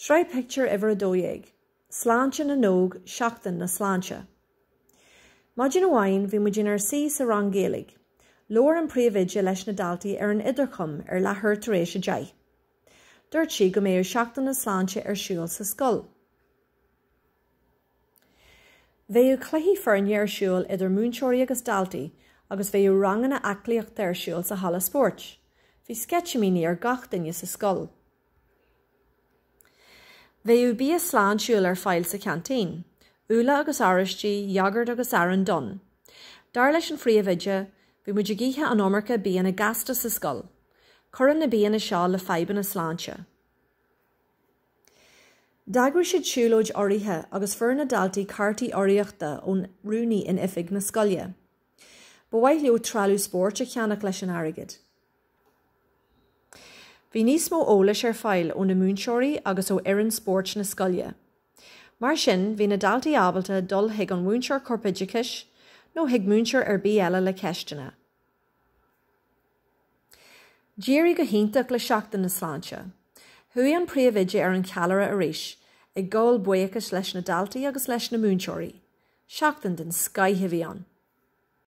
Sraith Pictiúr Uimhir 12, Sláinte na nÓg Seachtain na Sláinte. Maidin amháin bhí muid inár suí sa rang Gaeilge. Labhair an príomhoide leis na daltaí ar an idirchum ar leathuair tar éis 10. Dúirt sí go mbeadh Seachtain na Sláinte ar siúl sa scoil. Bheadh cluichí foirne ar siúl idir múinteoirí agus daltaí agus bheadh ranganna aclaíochta ar siúl sa halla spóirt. Bhí sceitimíní ar gach duine sa scoil. Bheadh bia sláintiúil ar fáil sa cheaintín, úlla agus oráistí, iógart agus arán donn. Dar leis an phríomhoide, bhí muid ag ithe an iomarca bianna gasta sa scoil. Cuireann na bianna seo le fadhbanna sláinte. D'eagraigh siad siúlóid urraithe agus fuair na daltaí cártaí urraíochta ón rúnaí in oifig na scoile. Ba mhaith leo trealamh spóirt a cheannach leis an airgead. Bhí níos mó eolais ar fáil ó na múinteoirí agus ó fhoireann spóirt na scoile. Mar sin, bhí na daltaí ábalta dul chuig an mhúinteoir corpoideachais nó chuig múinteoir ar bith eile le ceisteanna. D'éirigh go hiontach le Seachtain na Sláinte. Chuaigh an príomhoide ar an cheallaire arís, ag gabháil buíochais leis na daltaí agus leis na múinteoirí. Seachtain den scoith a bhí ann.